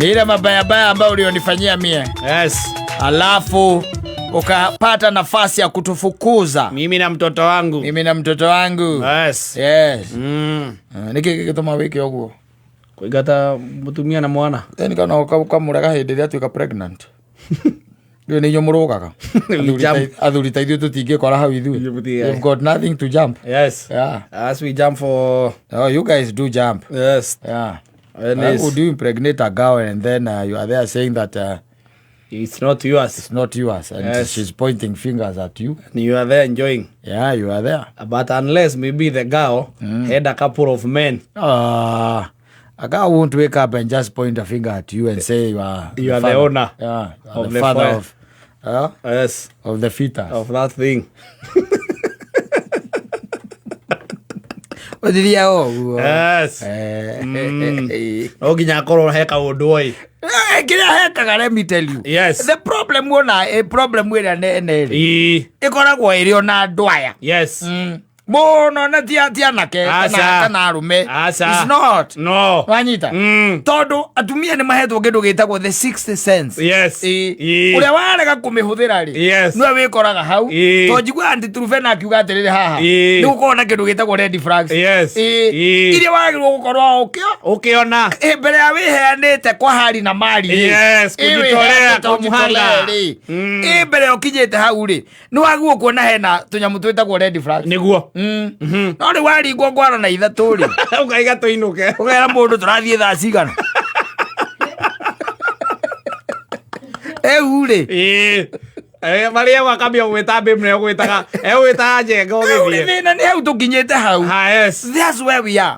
Ni ile mabayabaya ambayo ulionifanyia mie. Yes. Alafu ukapata nafasi ya kutufukuza Mimi na mtoto wangu. Mimi na mtoto wangu. Yes. Yes. Nĩkĩ gĩgĩtũma wĩke ũguo? Kũingata mũtumia na mwana. Yani kana ũkamũrega hĩndĩ ĩrĩa atuĩka pregnant. Rĩu nĩ inyuĩ mũrũgaga. Jump. Athuri ta ithuĩ tũtingĩkora hau ithuĩ. Ithuĩ mũtingĩ- You've got nothing to jump. Yes. Yeah. As we jump for Oh, you guys do jump. Yes. Yeah. And How it's, would you impregnate a girl and then you are there saying that it's not yours. It's not yours and Yes. she's pointing fingers at you? And you are there enjoying. Yeah, you are there. But unless maybe the girl had a couple of men. A girl won't wake up and just point a finger at you and say you are You are the father. owner Yeah, you are of the the father fire. of Yes. of the fetus. Of that thing. Ũthiria ũguo. Yes. No nginya akorwo he kaũndũ oi. Kĩrĩa hekaga, let me tell you. Yes. The problem wona, problem ĩrĩa nene rĩ, Ii. ĩkoragwo ĩrĩ ona andũ aya. Yes. Mũno na ti anake kana Aca. kana arũme. Aca. It's not. No. Wanyita? Tondũ atumia nĩ mahetwo kĩndũ gĩtagwo the sixth sense. Yes. Ĩ. Ĩ. Ũrĩa warega kũmĩhũthĩra rĩ, Yes. nĩwe wĩkoraga hau. Ĩ. To njigua Aunty Trufena akiuga atĩrĩrĩ haha, Ĩ. nĩ gũkorwo na kĩndũ gĩtagwo red flags. Yes. Ĩ. Ĩ. Iria wagĩrĩirwo gũkorwo ũkĩo Ũkĩona. ĩ, mbere ya wĩheanĩte kwa hari na mari rĩ. Yes, Ĩ, kujitolea, wĩheanĩte kũmũhanga. ũjitolee rĩ. Ĩ, mbere ya ũkinyĩte hau rĩ, nĩ wagĩrĩirwo kuona hena tũnyamũ twĩtagwo red flags. Nĩguo. No rĩu waringwo ngwara na ithatũ rĩ, Ũkaiga tũinũke. ũkera mũndũ tũrathiĩ thaa cigana ĩu rĩ. Ĩĩ. Marĩa wakambia gwĩta mbĩ mũno egwĩtaga egwĩtaga njenga Rĩu rĩ, ũgĩthiĩ. thĩna nĩ hau tũkinyĩte hau. Ha, yes. That's where we are,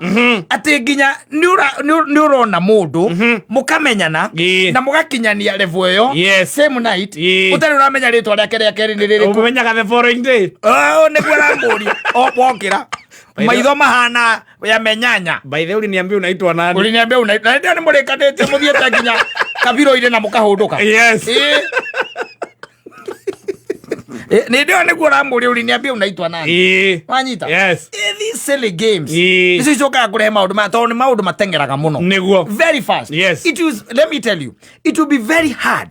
atĩ nginya nĩ ũrona mũndũ mũkamenyana Ĩĩ. na mũgakinyania level ĩyo same night, ũtarĩ ũramenya rĩtwa rĩake rĩa kerĩ nĩ rĩrĩkũ. Ũmenyaga the following day. Oh, nĩguo aramũria o wokĩra maitho mahana ya menyanya. By the way, uliniambia unaitwa nani? Uliniambia una na ndio nĩ mũrĩkanĩtie mũthiĩte nginya kabiro-inĩ na mũkahũndũka. Yes. Ĩĩ. Nĩ ndio nĩguo ũramũria, uliniambia unaitwa nani? Ĩĩ. Wanyita? Yes. These silly games Ĩĩ. nicio icokaga kũrehe maũndũ maya tondũ nĩ maũndũ mateng'eraga mũno. Nĩguo. Very fast. Yes. It is, let me tell you, it will be very hard,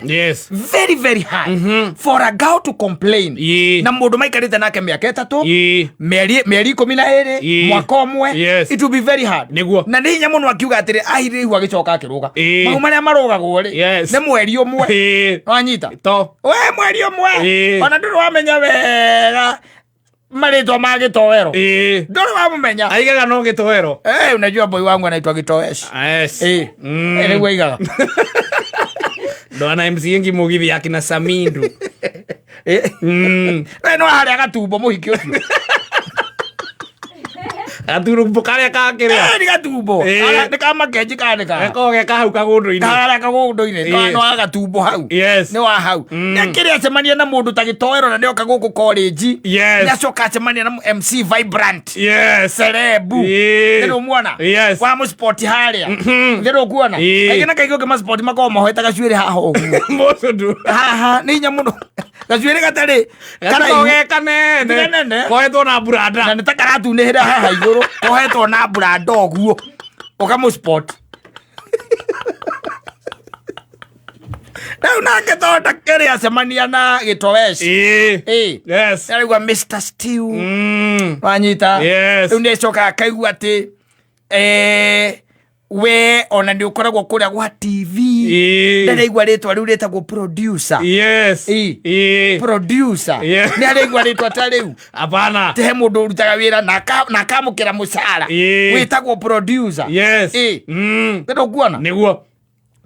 very very hard for a girl to complain Ĩĩ. na mũndũ maikarĩte nake mĩaka 3, mĩeri 12, Ĩĩ. mwaka ũmwe. Yes. It will be very hard. Nĩguo. Na nĩ hinya mũno akiuga atĩrĩ ahirire ihu agĩcoka akĩrũga. Ĩĩ. Mau marĩa marũgagwo rĩ, nĩ mweri ũmwe. Wanyita? To. We mweri ũmwe, Ĩĩ. ona ndũrĩ wamenya wega marĩtwa ma gĩtoero. Ndũrĩ wamũmenya. Aigaga no gĩtoero. Eh, unajua boy wangu anaitwa Gitoeshi. Yes. Eh. Eh, nĩguo aigaga. Ndo ana MC ingi mugithi akina Samindu. Eh. We no harĩa gatumbo mũhiki ũcio. Gaturumbu karĩa kakĩrĩa. Eh, nĩ gatumbo. Eh. Nĩ ka makenji kana nĩ ka Gakoragwo ge kahau kagũndũ-inĩ. Karĩa kagũndũ-inĩ. Eh. No wa gatumbo hau. Yes. Nĩ wa hau. Nĩ akĩrĩ acemania na mũndũ ta gĩtoero na nĩoka gũkũ college. Yes. Nĩ acoka acemania na MC Vibrant. Yes. Cerebu. Ĩĩ. Nĩ ũmuona? Yes. Wa mũspoti harĩa. Nĩ ũkuona? Ĩĩ. Kaingĩ na kaingĩ ũngĩmaspoti makoragwo mohete gacuĩrĩ haha ũguo. Mũcũndũ. Haha nĩ hinya mũno. Gacuĩrĩ gatarĩ Gakoragwo karaihu. ge kanene. Ti kanene. Kohetwo na buranda. Na nĩ ta karatunĩhĩra haha igũrũ kohetwo na buranda ũguo ũkamũspot rĩu nake tondũ kĩrĩ acemania na gĩtoesh. Ĩĩ. Ĩĩ. Yes. Araigua Mr. Stew. Wanyita? Yes. Rĩu nĩ acokaga akaigua atĩ we ona nĩ ũkoragwo kũrĩa gwa TV. Ĩĩ. Ndaraigua rĩtwa rĩu rĩtagwo producer. Yes. Ĩĩ. Ĩĩ. Producer. Yeah. Nĩ araigua rĩtwa ta rĩu? Hapana. Te he mũndũ ũrutaga wĩra na akamũkĩra mũcara Ĩĩ. wĩtagwo producer? Yes. Ĩĩ. Nĩ ndũkuona? Nĩguo.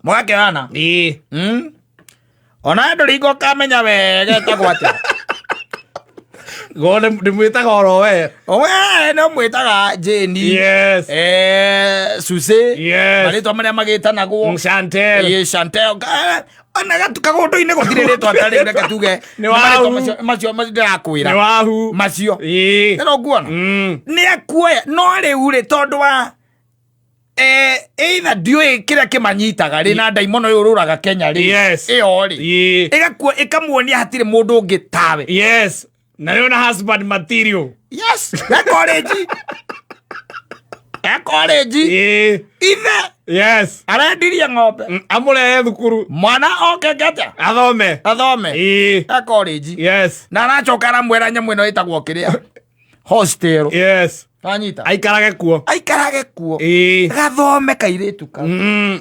Mũgakĩona. Ĩĩ. Ona ndũringo ũkamenya wega etagwo atĩa. Go ndĩmwĩtaga oro we. We no mwĩtaga Jane. Yes. Susie. Yes. Marĩtwa marĩa magĩtanagwo. Chantel. Ĩĩ, Chantel. Ona kagũndũ-inĩ gũtirĩ rĩtwa ta rĩu reke tuge. Nĩ wahu. Marĩtwa macio ndĩrakwĩra. Nĩ wahu. Macio. Ĩĩ. Nĩ ũkuona? Nĩ akuoya no rĩu rĩ tondũ wa either ndiũĩ kĩrĩa kĩmanyitaga rĩ na ndaimono ũyũ ũrũraga Kenya rĩ. Yes. Ĩyo rĩ. Ĩĩ. Ĩgakua ĩkamuonia hatirĩ mũndũ ũngĩ tawe. Yes. Na rĩu na husband material. Yes. E college. E college. Ĩĩ. Ithe. Yes. Arendirie ng'ombe. Amũrehe thukuru. Mwana oke ngete Athome. Athome. Ĩĩ. A college. Yes. Na aracoka aramwĩra nyamũ ĩno ĩtagwo kĩrĩa, hostel. Yes. Wanyita? Aikarage kuo. Aikarage kuo. Ĩĩ. Gathome kairĩtu kau.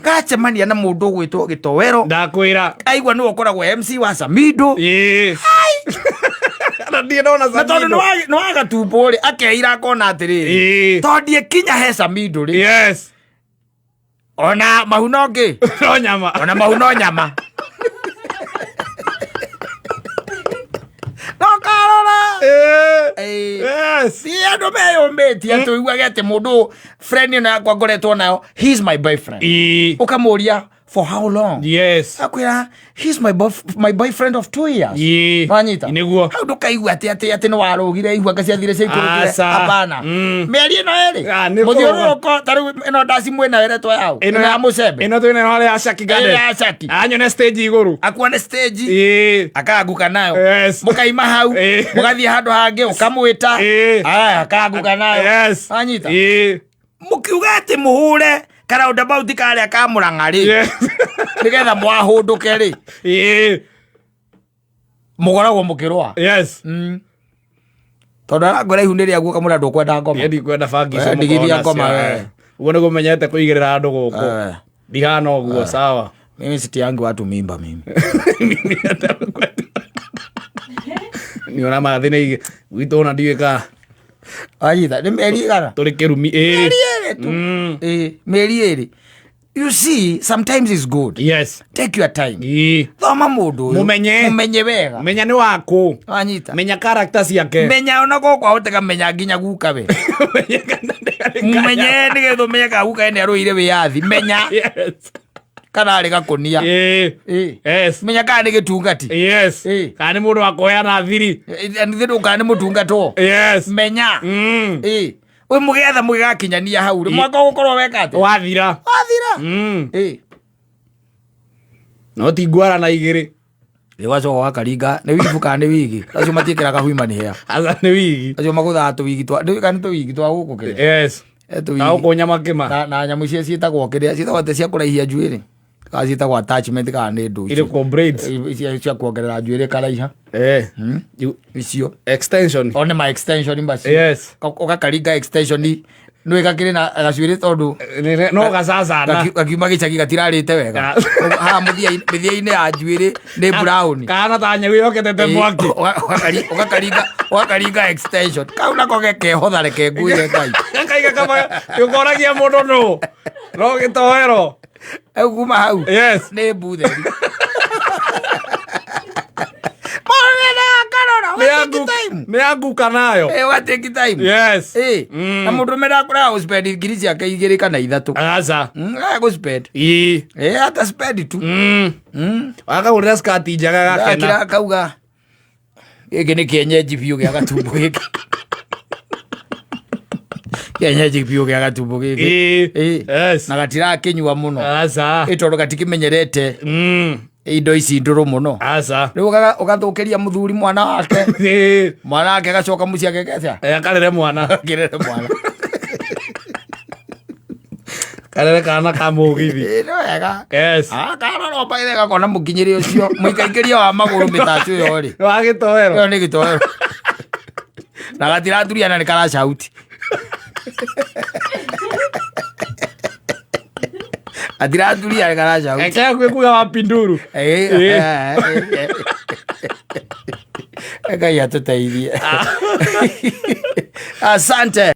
Gacemania na mũndũ ũgwĩtwo Gĩtowero. Ndakwĩra. Aigua nĩwe ũkoragwo MC wa Samido. Ĩĩ. Na ndirĩ ndona Na tondũ Samido. nĩ wagatumbo rĩ, akeira akona atĩrĩrĩ, Ĩĩ. tondũ ndiĩkinya he Samido rĩ, Yes. ona mahu no ngĩ No nyama. Ona mahu no nyama no karora. Ĩĩ. Ĩĩ. Yes. Ti andũ meyũmbĩtie atĩ ũiguage atĩ mũndũ friend ĩno yakwa ngoretwo nayo, he's my boyfriend. Ĩĩ. Ũkamũria, "For how long?" Yes. Akwĩra, "He's my boyfriend of 2 years." Ĩĩ. Wanyita? Nĩguo. Hau ndũkaigua atĩ atĩ nĩ warũgire ihua nga ciathire ciaikũrũkire. Aca. Hapana. Mĩeri ĩno ĩrĩ Ah, nĩ mũthiũrũrũko ta rĩu ĩno ndaci mwĩna ĩretwo yaũ, ĩno ya mũcembe. Ĩno twĩna harĩa ya Shaki Ĩno Garden. ya Shaki. Anyone stage igũrũ. Akuone stage. Ĩĩ. Akanguka nayo. Yes. Mũkaima hau. Ĩĩ. Mũgathiĩ handũ hangĩ ũkamwĩta. Ĩĩ. Aya, akanguka nayo. Yes. Wanyita? Ĩĩ. Mũkiuga atĩ mũhũre karaundabout karĩa ka Mũrang'a rĩ, Yes. nĩgetha mwahũndũke rĩ, Ĩĩ. mũkoragwo mũkĩrũa. Yes. Tondũ arangora ihu nĩ rĩaguo kamũra ndũkwenda ngoma. Niĩ ndikwenda bangi icio Eh, ndigithia mũkorwo ngoma, nacio, eh. eh. Ũguo nĩguo menyete kũigĩrĩra andũ gũkũ. Eh. Ndihana ũguo, sawa. Mimi sitiangi watu mimba mimi. Nĩ ona mathĩ nĩ gwitũ ona ndiũĩ kana Anyita, nĩ mĩeri igana? Tũrĩ kĩrumi ĩrĩ. Mĩeri 2 tu. Ĩĩ, mĩeri 2. You see, sometimes it's good. Yes. Take your time. Ĩĩ. Thoma mũndũ ũyũ. Mũmenye. Mũmenye wega. Menya nĩ wakũ. Wanyita? Menya character ciake. Menya ona ko kwahoteka menya nginya guka we. Menya kana nĩ arĩ Mũmenye nĩgetha ũmenye kana guka we nĩ arũire wĩyathi. Menya Yes. kana arĩ gakũnia. Ĩĩ. Ĩĩ. Yes. Menya kana nĩ gĩtungati. Yes. Ĩĩ. Kana nĩ mũndũ wa kũheana thiri. Nĩ kana nĩ mũtungatwo. Yes. Menya. Ĩĩ. Ũyũ mũgĩetha mũgĩgakinyania hau rĩ, mwaka ũgũkorwo weka atĩa? Wathira. Wathira. Ĩĩ. No ti ngwara na igĩrĩ. Rĩ wacoka wakaringa nĩ wibu kana nĩ wigi, acio matiĩkĩraga human hair. Aca, nĩ wigi. Acio magũthaga tũwigi twa ndũĩ kana nĩ tũwigi twa gũkũ kĩrĩa. Yes. Eh, tũwigi. Na gũkũ nyamakĩma. Na nyamũ icio ciĩtagwo kĩrĩa, ciĩtagwo atĩ cia kũraihia njuĩrĩ, kana ciĩtagwo attachment kana nĩ ndũ icio. Irĩkũ, braids? Icio cia kuongerera njuĩrĩ karaiha. Eh. Icio. Extension. O nĩ ma extension macio. Yes. Ũgakaringa extension nĩ gakĩrĩ na gacuĩrĩ tondũ No gacacana. Gakiuma gĩcagi gatirarĩte wega. Haha mĩthia-inĩ ya njuĩrĩ nĩ brown. Kana ta nyau yoketete mwaki. Ũgakaringa extension kau nako gekehotha, reke nguire Ngai. Gakaiga kama gũkoragia mũndũ nũ. No gĩtoero. Rĩu kuma hau Yes. nĩ mbutheri. Nĩ anguka nayo. Ũgatake time. Yes. Ĩ, na mũndũ ũrũme ndakũrega gũspend ngiri ciake 2 kana 3. Aca. Gũspend. Ĩĩ. Ĩ, ata spend tu. Wakagũrĩra skati njega gakena. Akira akauga gĩkĩ nĩ kĩenyenji biũ gĩa gatumbo gĩkĩ, kĩenyenji biũ gĩa gatumbo gĩkĩ. Ĩĩ. Ĩ. Yes. Na gatirakĩnyua mũno. Aca. Ĩ, tondũ gatikĩmenyerete indo ici ndũrũ mũno. Aca. Rĩu ũgathũkĩria mũthuri mwana wake. Ĩĩ. Mwana wake agacoka mũciĩ agekeca. Eh, akarere mwana. Akĩrere mwana. Karere kana ka mũgithi. Ĩ, nĩ wega. Yes. Ah, karora ũmbaire gakona mũkinyĩre ũcio mũikaikĩria wa magũrũ mĩtacu ĩyo rĩ. Nĩ wa gĩtoero. Ĩyo nĩ gĩtoero na gatiraturia na nĩ karacauti, gatiraturia nĩ karacauti. Eke hakuhĩ kuga wa pinduru. Ĩ, Ngai atũteithie, asante.